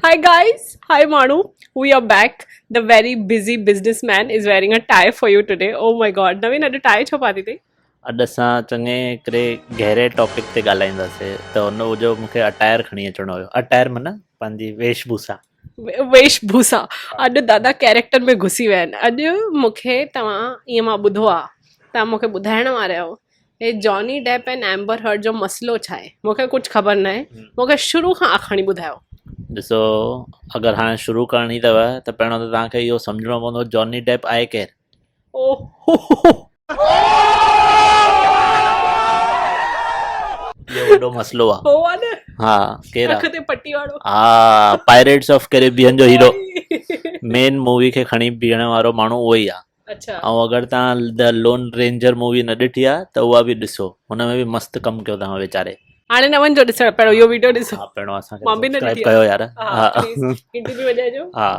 Hi guys, hi Manu. We are back. The very busy businessman is wearing a tie for you today. Oh my god. Naveen اڄ tie ڇو پاتي اٿئي؟ اڄ اسان چڱي هڪڙي گهري ٽاپڪ تي ڳالهائينداسين ته ان جو مون کي اٽائر کڻي اچڻو هيو. اٽائر معنيٰ پنهنجي ويش ڀوسا. ويش ڀوسا. اڄ دادا ڪيريڪٽر ۾ گهسي ويا آهن. اڄ مون کي توهان ائين مان ٻڌو آ توهان مون کي ٻڌائڻ وارا آهيو هي جاني ڊيپ ۽ ايمبر هرڊ جو مسئلو ڇا آهي؟ مون کي ڪجهه خبر ناهي. مون کي شروع کان آکاڻي ٻڌايو. ڏسو اگر هاڻي شروع ڪرڻي اٿو ته پهريون ته توهان کي اهو سمجهڻو پوندو جاني ڊيپ آهي ڪير؟ اهو وڏو مسئلو آهي. هو آهي نه؟ ها ڪير اک تي پٽي وارو. ها پائريٽس آف ڪيريبين جو هيرو. مين مووي کي کڻي بيهڻ وارو ماڻهو اهو ئي آهي. اڇا. ۽ اگر توهان the loan ranger movie نه ڏٺي آهي ته اها به ڏسو هن ۾ به مست ڪم ڪيو اٿائون ويچاري. هاڻي نه وڃجو ڏسڻ پهريون اهو ويڊيو ڏسو. ها پهريون اسان کي مان به نه سبسڪرائب ڏٺي ڪيو يار. ها ها پليز گهنٽي به وڄائجو. ها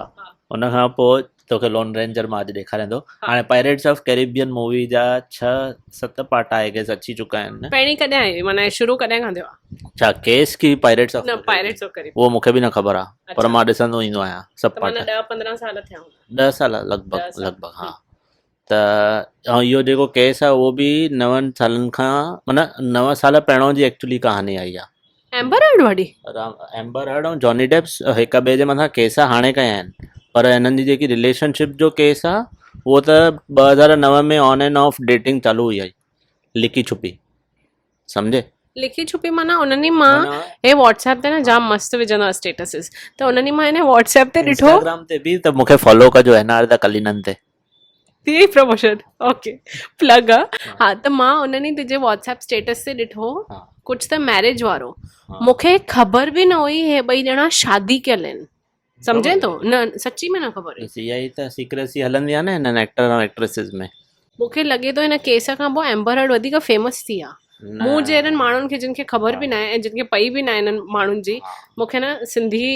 ان کان پوء توکي لون رينجر مان اڄ ڏيکاريان ٿو. هاڻي پائريٽس آف ڪيريبين مووي جا ڇهه ست پارٽ I guess اچي چڪا آهن. پهرين ڪڏهن آئي معنيٰ شروع ڪڏهن کان ٿيو آهي؟ ڇا ڪيس ڪي پائريٽس آف نه پائريٽس آف ڪيريبين اهو مونکي به نه خبر آهي پر مان ڏسندو ايندو آهيان سڀ ته معنيٰ پارٽ. ڏهه پندرهن سال ٿيا هوندا. ڏهه سال لڳ ڀڳ لڳ ڀڳ ها ته ۽ اهو جيڪو ڪيس آهي اهو به نون سالن کان معنيٰ نو سال پهريون جي ايڪچولي ڪهاڻي آئي آهي. ايمبر هرڊ واري؟ ايمبر هرڊ ۽ جاني ڊيپس هڪ ٻئي جي مٿان ڪيس هاڻي ڪيا آهن پر هنن جي جيڪي رليشن شپ جو ڪيس آهي اهو ته 2009 ۾ آن اينڊ آف ڊيٽنگ چالو هئي لڪي ڇپي. سمجهي. لکي ڇپي معنيٰ انهن ئي مان هي واٽس ايپ تي نه جام مست وجهندو آهي اسٽيٽسز ته انهن ئي مان هن واٽس ايپ تي ڏٺو. انسٽاگرام تي به ته مونکي فالو ڪجو اين آر the ڪلينن تي. ٿي وئي پروموشن اوڪي پلگ آ ها ته مان انهن ئي تنهنجي واٽس ايپ اسٽيٽس تي ڏٺو ڪجهه ته ميرج وارو مونکي خبر به نه هئي هي ٻئي ڄڻا شادي ڪيل آهن. سمجهين ٿو نه سچي ۾ نه خبر هئي. بس اها ئي ته سيڪريسي هلندي آهي نه هنن ايڪٽر ۽ ايڪٽريسز ۾. مون کي لڳي ٿو هن ڪيس کان پوء ايمبر هرڊ وڌيڪ فيمس ٿي آ. مون جهڙن ماڻهن کي جن کي خبر به ناهي ۽ جن کي پئي به ناهي هنن ماڻهن جي مون کي نه سنڌي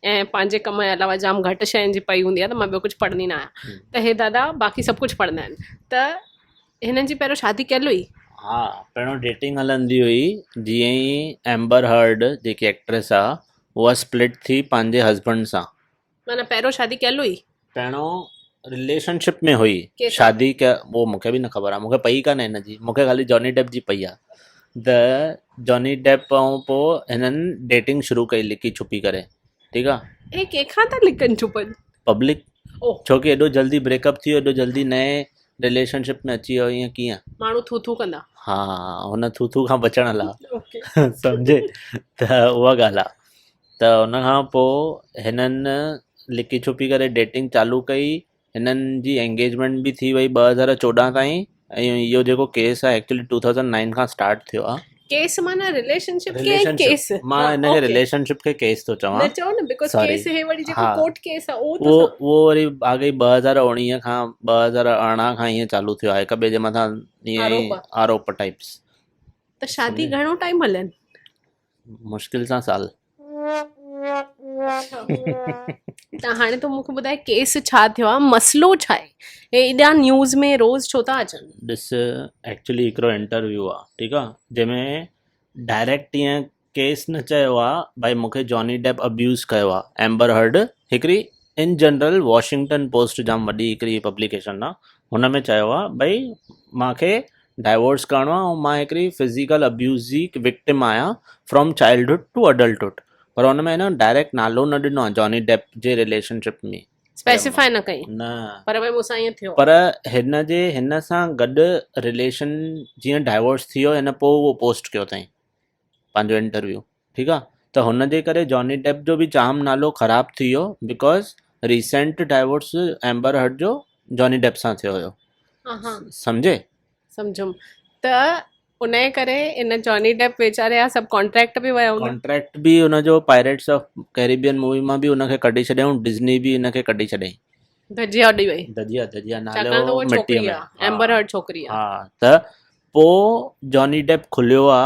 ۽ پنهنجي ڪم جي علاوه جام گهٽ شين جي پئي هوندي آ ته مان ٻيو ڪجهه پڙهندي نه آهيان ته هي دادا باقي سڀ ڪجهه پڙهندا آهن ته هنن جي پهريون شادي ڪيل هئي. ها پهريون ڊيٽنگ هلندي هئي جيئن ئي ايمبر هرڊ جيڪي ايڪٽريس آ اها اسپلٽ ٿي پنهنجي هسبنڊ سان. معنيٰ پهريون شادي ڪيل هئي؟ پهريون رليشن شپ ۾ هئي شادي ڪ اهو مونکي به نه خبر آ مونکي پئي ڪانه هن جي مونکي خالي جاني ڊيپ جي پئي آ ته جاني ڊيپ ۽ پوء هنن ڊيٽنگ شروع ڪئي لڪي ڇپي ڪري ٺيڪ آ. اهي ڪنهن کان ٿا لڪن ڇپن؟ پبلڪ ڇو ڪي ايڏو جلدي بريڪ اپ ٿي ويو ايڏو جلدي نئين رليشن شپ ۾ اچي ويو ائين ڪيئن؟ ماڻهو ٿو ٿو ڪندا. ها هن ٿو ٿو کان بچڻ لا سمجهي ته اها ڳالهه آ ته ان کان پوء هنن لڪي ڇپي ڪري ڊيٽنگ چالو ڪئي هنن جي انگيجمينٽ به ٿي وئي 2014 تائين ۽ اهو جيڪو ڪيس آهي ايڪچولي 2009 کان اسٽارٽ ٿيو آهي. ڪيس معنيٰ رليشن شپ کي ڪيس؟ مان هن کي رليشن شپ کي ڪيس ٿو چوان. نه چئو نه because case هي وري جيڪو ڪورٽ ڪيس آهي اهو ٿو اهو وري آگي 2019 کان 2018 کان ائين چالو ٿيو آهي هڪ ٻئي جي مٿان ائين آروپ ٽائپس. ته شادي گهڻو ٽائيم هلين؟ مشڪل سان سال. ته هاڻي تون مونکي ٻڌاء ڪيس ڇا ٿيو آهي مسئلو ڇا آهي هي ايڏا نيوز ۾ روز ڇو ٿا اچن؟ ڏس ايڪچولي هڪڙو انٽرويو آ ٺيڪ آ جنهن ۾ ڊائريڪٽ ائين ڪيس نه چيو آ ڀائي مونکي جاني ڊيپ ابيوز ڪيو آ ايمبر هرڊ هڪڙي ان جنرل واشنگٽن پوسٽ جام وڏي هڪڙي پبليڪيشن آ هن ۾ چيو آ ڀائي مانکي ڊائيورس ڪرڻو آهي ۽ مان هڪڙي فزيڪل ابيوز جي وڪٽم آهيان فرام چائلڊهوڊ ٽو اڊلٽهوڊ پر ان ۾ هن ڊائريڪٽ نالو نه ڏنو آهي جاني ڊيپ جي رليشن شپ ۾ اسپيسيفائي نه ڪئي نه پر ڀئي مون سان ائين ٿيو پر هن جي هن سان گڏ رليشن جيئن ڊائيورس ٿي ويو هن پوء اهو پوسٽ ڪيو اٿائين پنهنجو انٽرويو ٺيڪ آ ته هن جي ڪري جاني ڊيپ جو به جام نالو خراب ٿي ويو because recent divorce Amber Heard جو جاني ڊيپ سان ٿيو هيو سمجهي. سمجهيم ته ان جي ڪري ان جاني ڊيپ ويچاري جا سڀ ڪانٽريڪٽ به ويا هوندا. ڪانٽريڪٽ به ان جو پائريٽس آف ڪيريبين مووي مان به ان کي ڪڍي ڇڏيائون ڊزني به ان کي ڪڍي ڇڏيائين. ڌڄيا اڏي وئي. ڌڄيا ڌڄيا نالو ڇاڪاڻ ته اها مٽيء ڇوڪري ۾ آ ايمبر هرڊ ڇوڪري آ. ها ته پو جاني ڊيپ کليو آ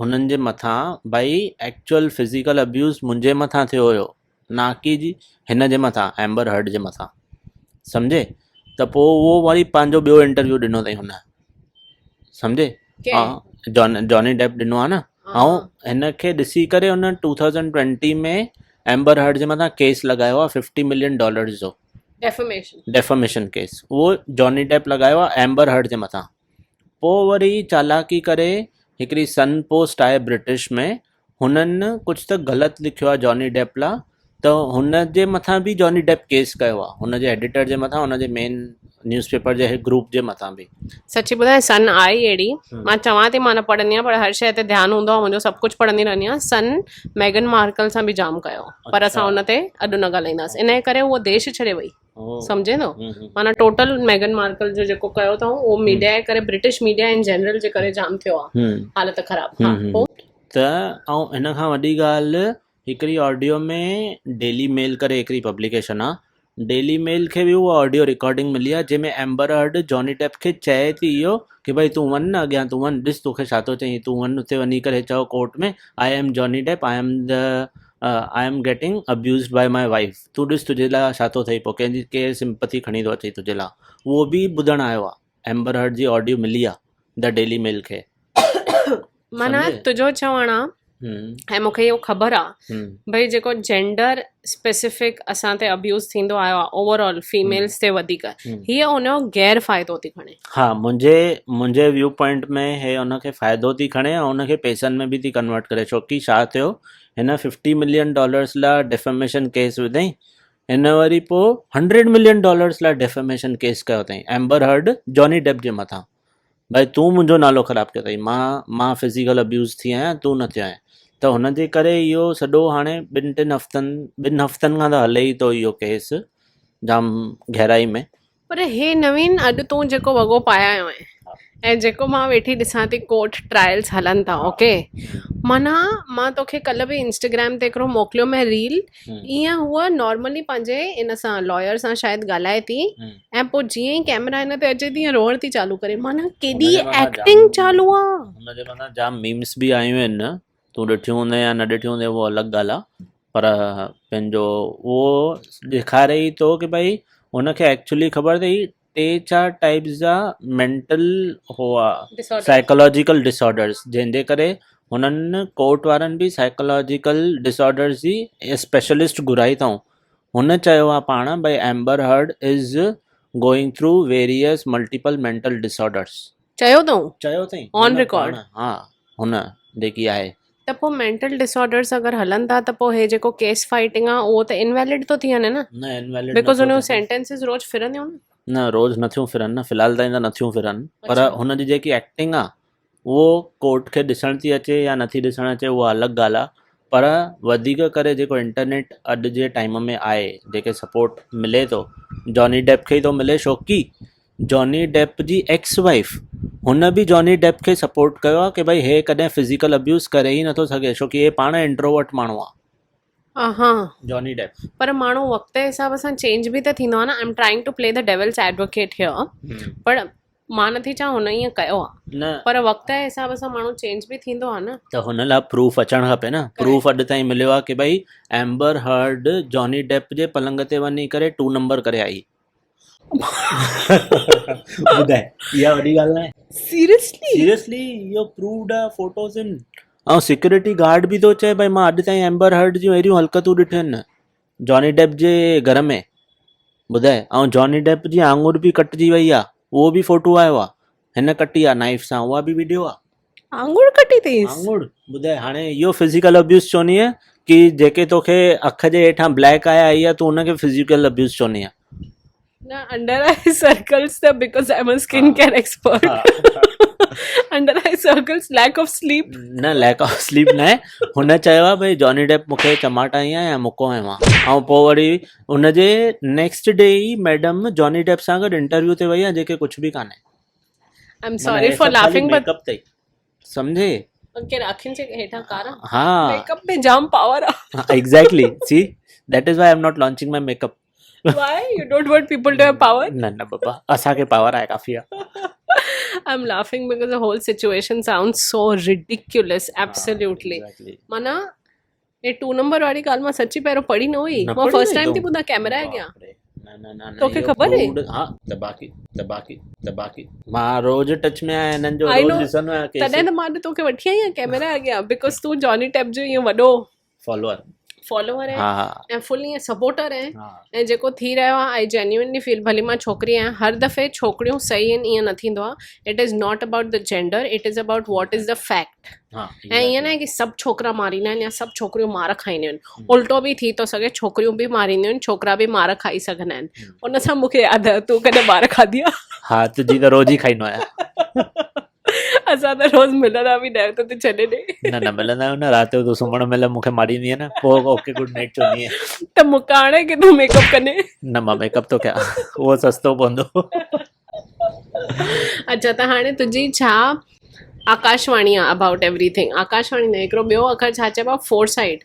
هنن جي مٿان ڀائي ايڪچوئل فزيڪل ابيوز منهنجي مٿان ٿيو هيو نا ڪي جي هن جي مٿان ايمبر هرڊ جي مٿان سمجهي ته پو اهو وري پنهنجو ٻيو انٽرويو ڏنو اٿئي هن سمجهي ها جاني ڊيپ ڏنو آ نه ۽ هن کي ڏسي ڪري هن 2020 ۾ ايمبر هرڊ جي مٿان ڪيس لڳايو آهي ففٽي ملين ڊالرز جو. ڊيفميشن. ڊيفميشن ڪيس اهو جاني ڊيپ لڳايو آهي ايمبر هرڊ جي مٿان. پوء وري چالاڪي ڪري هڪڙي سن پوسٽ آهي برٽش ۾ هنن ڪجهه ته غلط لکيو آهي جاني ڊيپ لا ته هن جي مٿان به جاني ڊيپ ڪيس ڪيو آهي هن جي ايڊيٽر جي مٿان هن جي مين نيوز پيپر جي گروپ جي مٿان به. سچي ٻڌايان سن آهي ئي اهڙي مان چوان ٿي مان نه پڙهندي آهيان پر هر شيء تي ڌيان هوندو آهي منهنجو سڀ ڪجهه پڙهندي رهندي آهيان سن ميگن مارڪل سان به جام ڪيو پر اسان ان تي اڄ نه ڳالهائينداسين ان جي ڪري هوء ديش ڇڏي وئي سمجهين ٿو معنيٰ ٽوٽل ميگن مارڪل جو جيڪو ڪيو اٿئون اهو ميڊيا جي ڪري برٽش ميڊيا ان جنرل جي ڪري جام ٿيو آهي حالت خراب ها پوء. ته ۽ ان کان وڏي ڳالهه هڪڙي آڊيو ۾ ڊيلي ميل ڪري هڪڙي پبليڪيشن آ ڊيلي ميل کي به اها آڊيو رڪارڊنگ ملي آ جنهن ۾ ايمبر هرڊ جاني ڊيپ کي چئي ٿي اهو ڪي ڀائي تون وڃ نه اڳيان تون وڃ ڏس توکي ڇا ٿو چئين تون وڃ اتي وڃي ڪري چئو court ۾ I am Johnny Depp I am the I am getting abused by my wife تون ڏس تنهنجي لاء ڇا ٿو ٿئي پوء ڪنهن جي ڪير سمپٿي کڻي ٿو اچي تنهنجي لاء اهو به ٻڌڻ آيو آ ايمبر هرڊ جي آڊيو ملي آ the daily ميل کي. معنيٰ تنهنجو چوڻ آ ۽ مون کي اهو خبر آ ڀئي جيڪو جينڊر اسپيسيفڪ اسان تي ابيوز ٿيندو آيو آ اوور آل فيميلز تي وڌيڪ هيء ان جو غير فائدو ٿي کڻي. ها منهنجي منهنجي ويو پوائنٽ ۾ هي ان کي فائدو ٿي کڻي ۽ ان کي پئسن ۾ به ٿي ڪنورٽ ڪري ڇو ڪي ڇا ٿيو هن ففٽي ملين ڊالرس لاء ڊيفميشن ڪيس وڌائين هن وري پوء هنڊريڊ ملين ڊالرس لاء ڊيفميشن ڪيس ڪيو اٿائين ايمبر هرڊ جاني ڊيپ جي مٿان. ڀائي تون منهنجو نالو خراب ڪيو اٿئي مان مان فزيڪل ابيوز ٿي آهيان تون نه ٿيو آهين ته هن جي ڪري اهو سڄو هاڻي ٻن ٽن هفتن ٻن هفتن کان ته هلي ئي ٿو اهو ڪيس جام گهرائي ۾. پر هي نوين اڄ تون جيڪو وڳو پائي آيو آهين ۽ جيڪو مان ويٺي ڏسان ٿي ڪورٽ ٽرائلز هلن ٿا اوڪي معنيٰ مان توکي ڪلهه به انسٽاگرام تي هڪڙو موڪليو مين ريل ايئن هوء نارملي پنهنجي ان سان لاير سان شايد ڳالهائي ٿي ۽ پوء جيئن ئي ڪيمرا هن تي اچي ٿي روئڻ ٿي چالو ڪري معنيٰ ڪيڏي ايڪٽنگ چالو آ. هن جي مٿان جام ميمز به آيون آهن تون ڏٺيون هوندي يا نه ڏٺيون هوندي اهو الڳ ڳالهه آ پر پنهنجو اهو ڏيکاري ئي ٿو ڪي ڀئي هن کي ايڪچولي خبر اٿئي ٽي چار ٽائپس جا مينٽل هئا سائيڪالاجيڪل ڊس آرڊرس جنهن جي ڪري هنن ڪورٽ وارن به سائيڪالاجيڪل ڊس آرڊرس جي اسپيشلسٽ گهرائي اٿئون هن چيو آهي پاڻ ڀئي Amber Heard is going through various multiple mental disorders چيو اٿئون چيو اٿئين آن رڪارڊ ها هن جيڪي آهي ته پوء مينٽل ڊس آرڊرس اگر هلن ٿا ته پوء هي جيڪو ڪيس فائيٽنگ آ اهو ته انويلڊ ٿو ٿي وڃي نه نه انويلڊ because هن جون سينٽينسز روز ڦرنديون نه نه روز نٿيون ڦرن نه في الحال تائين ته نٿيون ڦرن پر هن جي جيڪي ايڪٽنگ آ اهو ڪورٽ کي ڏسڻ ٿي اچي يا نٿي ڏسڻ اچي اها الڳ ڳالهه آ پر وڌيڪ ڪري جيڪو انٽرنيٽ اڄ جي ٽائيم ۾ آهي جيڪي سپورٽ ملي ٿو جاني ڊيپ کي ئي ٿو ملي ڇو ڪي جاني ڊيپ جي ايڪس وائيف هن به جاني ڊيپ کي سپورٽ ڪيو آهي ڪي ڀائي هي ڪڏهن فزيڪل ابيوز ڪري ئي نٿو سگهي ڇو ڪي هي پاڻ انٽروورٽ ماڻهو آهي. اها جاني ڊيپ. پر ماڻهو وقت جي حساب سان چينج به ته ٿيندو آهي نه I am trying to play the devil's advocate here پر مان نٿي چوان هن ائين ڪيو آهي نه پر وقت جي حساب سان ماڻهو چينج به ٿيندو آهي نه. ته هن لاء پروف اچڻ کپي نه پروف اڄ تائين مليو آهي ڪي ڀائي ايمبر هرڊ جاني ڊيپ جي پلنگ تي وڃي ڪري ٽو نمبر ڪري آئي. ٻڌائي اها وڏي ڳالهه ناهي سيريسلي سيريسلي اهو پرووڊ آ فوٽوز آهن ۽ سيڪيورٽي گارڊ به ٿو چئي ڀائي مان اڄ تائين ايمبر هرڊ جون اهڙيون حرڪتون ڏٺيون آهن جاني ڊيپ جي گهر ۾ ٻڌائي ۽ جاني ڊيپ جي آڱر به ڪٽجي وئي آ اهو به فوٽو آيو آ هن ڪٽي آ نائيف سان اها به ويڊيو آ آڱر ڪٽي اٿئيس آڱر ٻڌائي هاڻي اهو فزيڪل ابيوز چوني آ ڪي جيڪي توکي اک جي هيٺان بليڪ آيا آئي آ تون ان کي فزيڪل ابيوز چوني آ نه انڊر آئي سرڪلز ته because I am a skin care expert under eye circles lack of sleep نه ليڪ آف سليپ نه هن چيو آ ڀئي جاني ڊيپ مونکي چماٽا هنيا يا مڪو هنيو آ ۽ پوء وري ان جي نيڪسٽ ڊي ئي ميڊم جاني ڊيپ سان گڏ انٽرويو تي وئي آ جيڪي ڪجهه به ڪانهي I'm sorry for laughing but makeup تئي سمجهي ڪير اکين جي هيٺان ڪارا ها ميڪ اپ ۾ جام پاور آ exactly see that is why I am not launching my makeup why you don't want people to have power نه نه بابا اسان کي پاور آهي ڪافي آ I am laughing because the whole situation sound so ridiculous absolutely معنيٰ هي two number واري ڳالهه مان سچي پهريون پڙهي نه هئي مان فرسٽ ٽائيم ٿي ٻڌان ڪيمرا اڳيان نه نه نه توکي خبر هئي ها ته باقي ته باقي ته باقي مان روز ٽچ ۾ آهيان هنن جو روز ڏسندو آهيان ڪيس تڏهن ته مان اڄ توکي وٺي آئي آهيان ڪيمرا اڳيان because تون جاني ٽيپ جو ائين وڏو فالوور فالوور آهين ها ها ۽ فل ائين سپورٽر آهين ها ۽ جيڪو ٿي رهيو آهي آئي جينيونلي فيل ڀلي مان ڇوڪري آهيان هر دفعي ڇوڪريون صحيح آهن ائين نه ٿيندو آهي it is not about the gender it is about what is the fact ها ۽ ائين ناهي ڪي سڀ ڇوڪرا ماريندا آهن يا سڀ ڇوڪريون مار کائينديون آهن الٽو به ٿي ٿو سگهي ڇوڪريون به مارينديون آهن ڇوڪرا به مار کائي سگهندا آهن ان سان مون کي ياد آيو تون ڪڏهن مار کاڌي آهي ها تنهنجي ته روز ئي کائيندو آهيان اسان ته روز ملندا به نه آهيون ته تون ڇڏي ڏي. نه نه ملندا آهيون نه رات جو تون سمهڻ مهل مون کي ماريندي آهين نه پوء اوڪي گڊ نائيٽ چوندي آهين. ته مون کان آڻي ڪي تون ميڪ اپ ڪندين. نه مان ميڪ اپ ٿو ڪيان اهو سستو پوندو. اڇا ته هاڻي تنهنجي ڇا آڪاشواڻي آ ابائوٽ ايوري ٿنگ آڪاشواڻي نه هڪڙو ٻيو اکر ڇا چئبو آ فور سائيٽ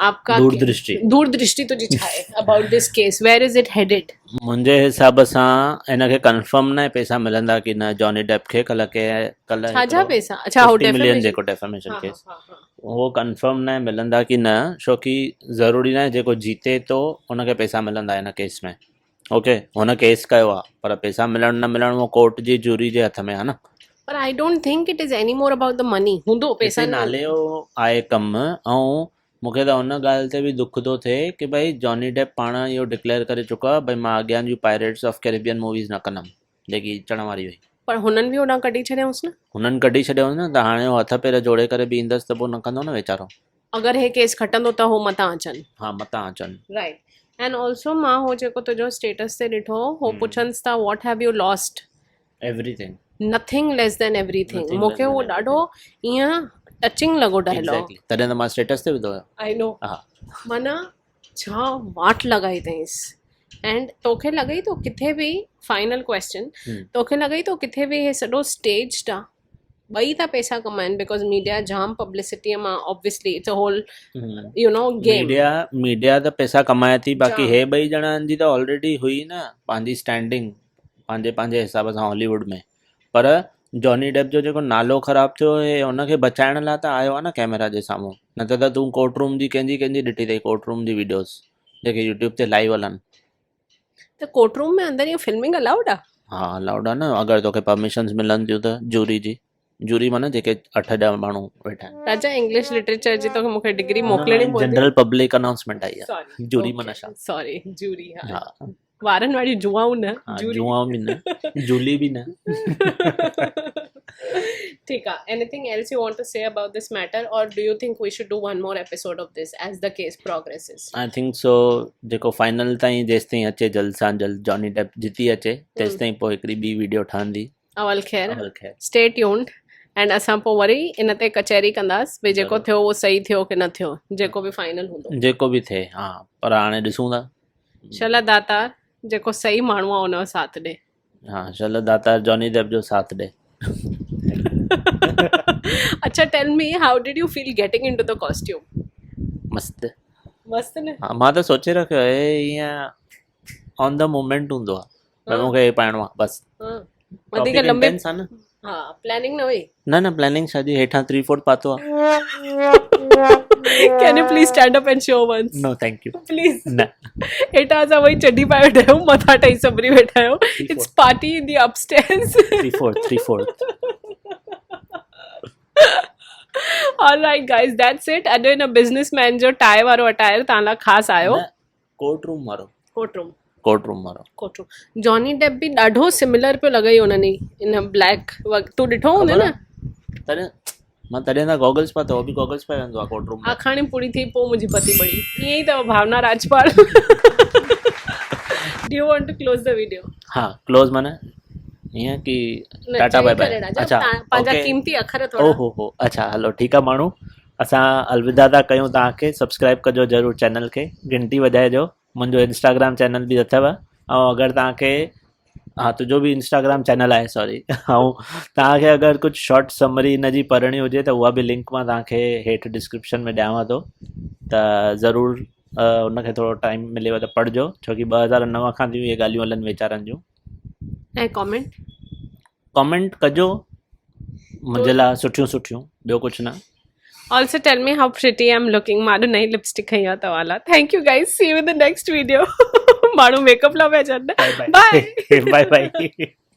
آپ ڪا دور درشٽي دور درشٽي تنهنجي ڇا آهي about this case where is it headed. منهنجي حساب سان هن کي ڪنفرم ناهي پئسا ملندا ڪي نه جاني ڊيپ کي ڪلهه ڪي ڪلهه ڇا جا پئسا اڇا هو 50 ملين جيڪو ڊيفاميشن ڪيس اهو ڪنفرم ناهي ملندا ڪي نه ڇو ڪي ضروري ناهي جيڪو جيتي ٿو ان کي پئسا ملندا هن ڪيس ۾ اوڪي هن ڪيس ڪيو آ پر پئسا ملڻ نه ملڻ اهو ڪورٽ جي جوري جي هٿ ۾ آ نه. پر I don't think it is any more about the money هوندو پئسا هتي نالي جو آهي ڪم ۽ مون کي ته ان ڳالهه تي به دک ٿو ٿئي ڪي ڀئي جاني ڊيپ پاڻ اهو ڊڪليئر ڪري چڪو آهي ڀئي مان اڳيان جون پائريٽس آف ڪيريبين موويز نه ڪندم جيڪي اچڻ واري هئي. پر هنن به هوڏانهن ڪڍي ڇڏيائونس نه. هنن ڪڍي ڇڏيائونس نه ته هاڻي هو هٿ پير جوڙي ڪري به ايندس ته پوء نه ڪندو نه ويچارو. اگر هي ڪيس کٽندو ته هو متان اچن. ها متان اچن. رائيٽ اينڊ آلسو مان هو جيڪو تنهنجو اسٽيٽس تي ڏٺو هو پڇنس ٿا what have you lost. Everything. Nothing less than everything مون کي اهو ڏاڍو ائين ٽچنگ لڳو ڊائلاگ. ايگزيڪٽلي تڏهن ته مان اسٽيٽس تي وڌو هيو. آئي نو ها معنيٰ ڇا واٽ لڳائي اٿائينس اينڊ توکي لڳئي ٿو ڪٿي به فائنل ڪويسچن توکي لڳئي ٿو ڪٿي به هي سڄو اسٽيجڊ آ ٻئي ٿا پئسا ڪمائن because media جام پبلسٽي مان obviously it's a whole you know game. Media media ته پئسا ڪمائي ٿي باقي هي ٻئي ڄڻن جي ته آلريڊي هئي نه پنهنجي اسٽينڊنگ پنهنجي پنهنجي حساب سان هالي ووڊ ۾ پر جاني ڊيپ جو جيڪو نالو خراب ٿيو هي ان کي بچائڻ لاء ته آيو آهي نه ڪيمرا جي سامهون نه ته ته تون ڪورٽ روم جي ڪنهن جي ڪنهن جي ڏٺي اٿئي ڪورٽ روم جي ويڊيوز جيڪي يوٽيوب تي لائيو هلن. ته ڪورٽ روم ۾ اندر ائين فلمنگ الائوڊ آ؟ ها الائوڊ آ نه اگر توکي پرميشنز ملن ٿيون ته جوري جي جوري معنيٰ جيڪي اٺ ڏهه ماڻهو ويٺا آهن. راجا انگلش لٽريچر جي توکي مونکي ڊگري موڪلڻي پوندي. جنرل پبلڪ انائونسمينٽ آئي آ جوري معنيٰ ڇا؟ سوري جوري ها وارن واريون جوئائون نه جوري جوئائون به نه جولي به نه. ٺيڪ آ anything else you want to say about this matter or do you think we should do one more episode of this as the case progresses? I think so جيڪو فائنل تائين جيستائين اچي جلد سان جلد جاني ڊيپ جتي اچي تيستائين پوء هڪڙي ٻي ويڊيو ٺهندي. اول خير اول خير. اسٽي ٽيونڊ اينڊ اسان پوء وري ان تي ڪچهري ڪنداس ڀئي جيڪو ٿيو اهو صحيح ٿيو ڪي نه ٿيو جيڪو به فائنل هوندو. جيڪو به ٿئي ها پر هاڻي ڏسون ٿا. شل داتار جيڪو صحيح ماڻهو آ ان جو ساٿ ڏي. ها شل داتار جاني ڊيپ جو ساٿ ڏي. اڇا tell me how did you feel getting into the costume? مست. مست نه. ها مان ته سوچي رکيو هي ائين آن the moment هوندو آ ڀئي مون کي هي پائڻو آ بس. وڌيڪ لمبي ها پلاننگ نه هئي. نه نه پلاننگ ڇا جي هيٺان ٿري فورٿ پاتو آ. Can you please stand up and show once. No thank you. Please. نه. هيٺان اسان وئي چڍي پائي ويٺا آهيون مٿان ٺهي سنڀري ويٺا آهيون it's party in the upstairs. Three fourth three fourth. All right guys that's it اڄ هن بزنس مين جو ٽائي وارو اٽائر توهان لاء خاص آيو. ڪورٽ روم وارو. Court room. ڪورٽ روم وارو. ڪورٽ روم جاني ڊيپ به ڏاڍو سملر پيو لڳئي انهن ئي ان بليڪ تون ڏٺو هوندو نه. تڏهن مان تڏهن ته گوگلز پاتو هو به گوگلز پائي ويندو آ ڪورٽ روم ۾. آکاڻي پوري ٿي پوء منهنجي بتي ٻري ائين ئي اٿو Bhavna Rajpal. Do you want to close the video. ها ڪلوز معنيٰ ائين ڪي ٽاٽا باء باء. اڇا پنهنجا قيمتي اکر ٿورا. او هو هو اڇا هلو ٺيڪ آ ماڻهو اسان الوداع ٿا ڪيون توهان کي سبسڪرائب ڪجو ضرور چينل کي گهنٽي وڄائجو منهنجو انسٽاگرام چينل به اٿو ۽ اگر توهان کي ها تنهنجو به انسٽاگرام چينل آهي سوري ۽ توهان کي اگر ڪجهه شارٽ سمري هن جي پڙهڻي هجي ته اها به لنڪ مان توهان کي هيٺ ڊسڪرپشن ۾ ڏيانو ٿو ته ضرور ان کي ٿورو ٽائيم مليو ته پڙهجو ڇو ڪي 2009 کان ٿيون اهي ڳالهيون هلن ويچارن جون. ۽ ڪامينٽ؟ ڪامينٽ ڪجو منهنجي لاء سٺيون سٺيون ٻيو ڪجهه نه. Also tell me how pretty I'm looking مان اڄ نئين لپسٽڪ کنئي آ توهان لاء thank you guys see you in the next video ماڻهو ميڪ اپ لاء پيا چون باء باء باء باء.